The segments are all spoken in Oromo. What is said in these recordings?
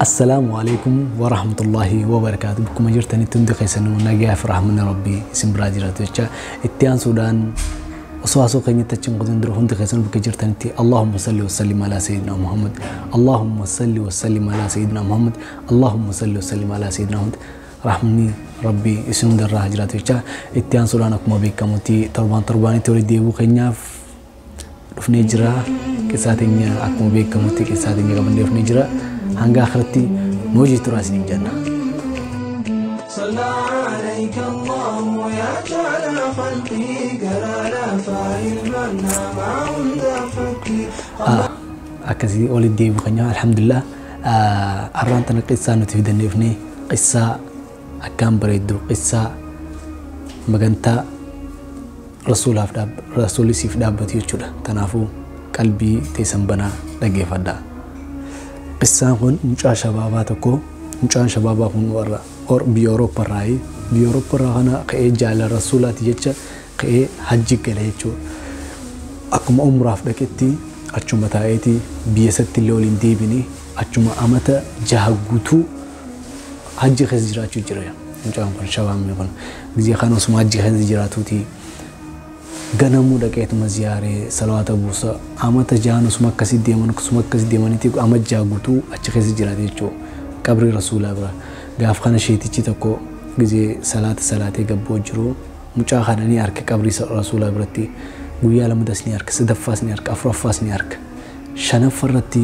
Assalaamu alaikum warahmatullahi wabarakaatu. Bakkuma jirtanitti hundi keessanuu nagaa fi rahmanni Rabbii isin biraa jiraatu jecha itti aansuudhaan osoo haasoo keenyatti achi hin qotin dura hundi keessanuu bakka jirtanitti Allahumma salli wa sallim alaa sayyidina Muhammad, Allahumma salli wa sallim alaa sayyidina Muhammad, Allahumma salli wa sallim alaa sayyidina Muhammad. Rahmanni Rabbii isin hundarraa haa jiraatu jecha itti aansuudhaan akkuma beekamutti torbaan torbaanitti walitti deebi'uu keenyaaf dhufnee jira. Qissaa teenya akkuma beekamutti qissaa teenya qabannee dhufnee jira. Hanga akhiratti nu hojii turaa isiniin jenna. صلى عليك الله يا جعل خلقي قرانا فعلمنا ما عند فكي. Akkasii walitti deebi'uu keenya alhamdulillah. Arraan tana qissaa nuti fidannee dhufnee qissaa akkaan bareeddu, qissaa magantaa rasuulaaf rasuulli siif dhaabbatu jechuudha. Kanaafuu qalbii teessan banaa dhaggeeffadhaa. Qissaan kun mucaa shabaabaa tokko, mucaan shabaabaa kun warra biyya Awurooppaa irraayi. Biyya Awurooppaa irraa kana ka'ee jaalala rasuulaati jecha ka'ee hajji gale jechuudha. Akkuma umraaf dhaqetti achuma taa'eeti biyya isatti illee waliin deebine achuma amata 6 guutuu hajji keessa jiraachuu jira. Mucaan kun shabaabni kun gizee kana osuma hajji keessa jiraatuuti ganamuu dhaqeetuma ziyaaree salawaata buusa amata 6 osuma akkasii deeman osuma akkasii deemaniiti ama 6 guutuu achi keessa jiraate jechuudha. Qabrii rasuulaa bira gaaf kana sheetichi tokko gizee salaata salaatee gabboo jiru mucaa kana ni arka qabrii rasuulaa biratti guyyaa lamadas ni arka, sadaffaas ni arka, afuraffaas ni arka, shanaffarratti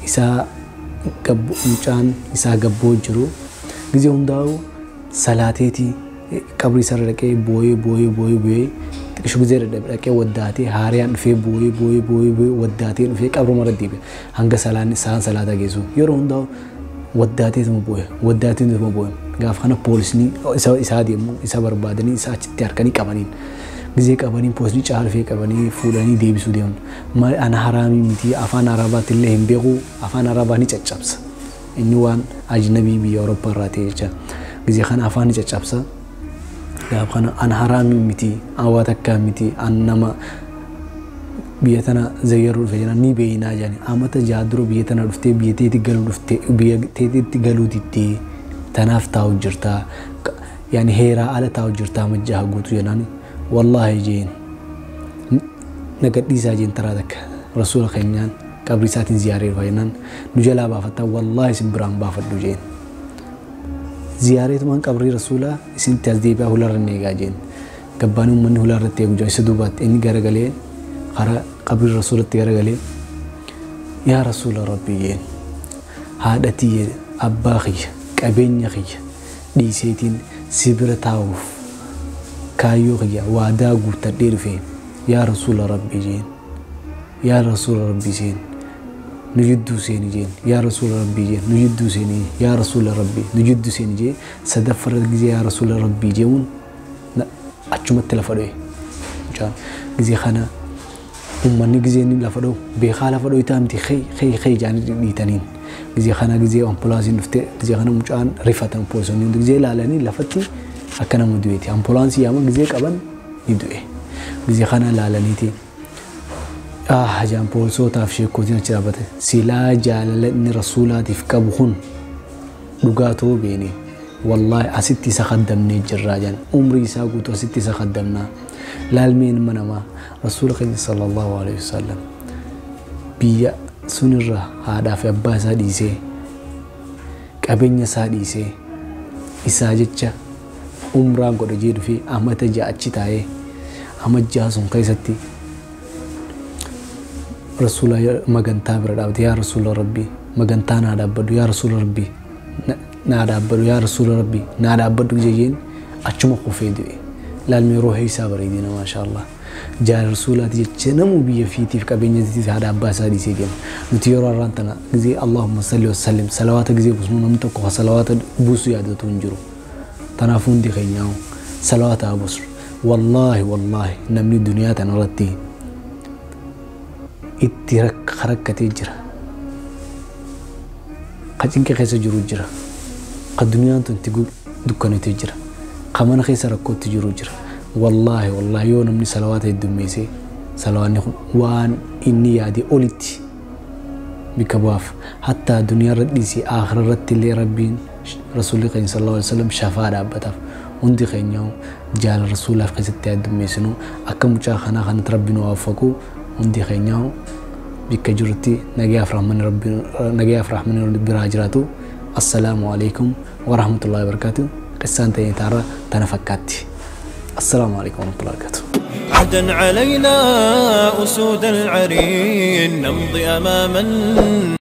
isaa mucaan isaa gabboo jiru gizee hundaa'u salaateeti qabrii isarra dhaqee booyee booyee booyee booyee xiqqishu gizee dadhabe dhaqee waddaatee haariyaan dhufee booyee booyee booyee booyee waddaatee dhufee qabruma irra deebi'e hanga salaan isaan salaata geessu yeroo hundaa'u waddaateetuma booye waddaateetuma booye. Gaaf kana poolisni isaa deemu isa barbaadanii isa achitti harkanii qabaniin gizee qabanii poolisni caalfee qabanii fuudhanii deebisuu deeman. Maal ana haraamii miti afaan arabaatti illee hin beeku, afaan arabaa ni caccabsa inni waan ajnabii biyya Awurooppaa irraa ta'e jecha gizee kana afaan ni caccabsa. Gaaf kana ana haraamii miti waa takkaa miti an nama biyya tana zayyaruu dhufe jennaan ni beeynaa jedhani amata 6 dura biyya tana dhuftee biyya teetti galuu dhuftee biyya teetitti galuu diddee tanaaf taa'u jirtaa yaani heeraa ala taa'u jirtaa ama 6 guutuu jennaan wallaahi jeen na gadhiisaa jeen taraa takka rasuula keenyaan qabrii isaatiin ziyaaree dhufa jennaan nu jalaa baafattaa wallaahi isin biraan baafadhu jeen ziyaareetumaan qabrii rasuulaa isinitti as deebi'aa hularra hin eegaa jeen gabbaanii uummanni hularratti eegu jira isa duubaatti inni garagalee karaa qabrii rasuulatti garagalee yaa rasuula rabbii jeen haadha tiyya abbaa kiyya qabeenya kiyya dhiiseetiin si bira taa'uuf kaayyoo kiyya waadaa guuttadhee dhufe yaa rasuula rabbii jeen yaa rasuula rabbii jeen nu jidduu seeni jeen yaa rasuula rabbii jeen nu jidduu seeni yaa rasuula rabbii nu jidduu seeni jeen sadaffarra gizee yaa rasuula rabbii jeemuun achumatti lafa dho'e. Mucaan gizee kana uummanni gizee inni lafa dho'u beekaa lafa dho'u itaa miti xee xee xee jaanii dhiitaniin gizee kana gizee ampulaansiin dhufte gizee kana mucaan rifatan poolisoonni hundi gizee ilaalanii lafatti akka nama du'eeti ampulaansii yaama gizee qaban ni du'e gizee kana ilaalaniiti jaan poolisootaaf sheekootiin achi dhaabbate silaa jaalala inni rasuulaatiif qabu kun dhugaa ta'uu beene wallaahi asitti isa kaddamnee jirraa jaan umrii isaa guutuu asitti isa kaddamnaa laalmee ilma namaa rasuula keenya sallallahu alaihi wasallam biyya sunirra haadhaa fi abbaa isaa dhiisee qabeenya isaa dhiisee isaa jecha umraan godhe jee dhufee amata 6 achi taa'ee ama 6 sun keessatti rasuula magantaa bira dhaabbate yaa rasuula rabbii magantaa naa dhaabbadhu yaa rasuula rabbii naa dhaabbadhu yaa rasuula rabbii naa dhaabbadhu jeen achuma kufee du'e. Laalmee ruuxii isaa bareedina maashaallah. Jaalala rasuulaati jecha namuu biyya fiitiif qabeenya isiitiif haadha abbaa isaa dhiisee deema. Nuti yeroo har'aan tana gizee Allahumma salli wa sallim salawaata gizee buusnu namni tokko salawaata buusuu yaadatu hin jiru. Kanaafuu hundi keenyaa salawaata haa buusnu. Wallaahi wallaahi namni duniyaa tana irratti itti rakkatee jira. Ka cinqee keessa jiru jira. Ka duniyaan tun itti dukkanatee jira. Ka mana keessa rakkootti jiru jira. Wallaahi wallaahi yoo namni salawaata heddummeessee salawaanni kun waan inni yaade olitti Bikka bu'aaf hattaa duniyaa irra dhiisii aakhira irratti illee Rabbiin Rasuulli keenya sallallahu alaihi wasallam shafaa dhaabbataaf. Hundi keenya jaalala Rasuulaaf keessatti heddummeessinu, akka mucaa kanaa kanatti Rabbi nu waffaqu. Hundi keenya bikka jirutti nagayaaf rahmanni Rabbi, nagayaaf rahmanni biraa jiraatu. Assalaamu alaikum warahmatullahi wabarakatuh. Qissaan ta'e taarra tana fakkaatti. Assalaamu alaikum warahmatullahi wabarakatuh. عهدا علينا أسود العرين نمضي أماما.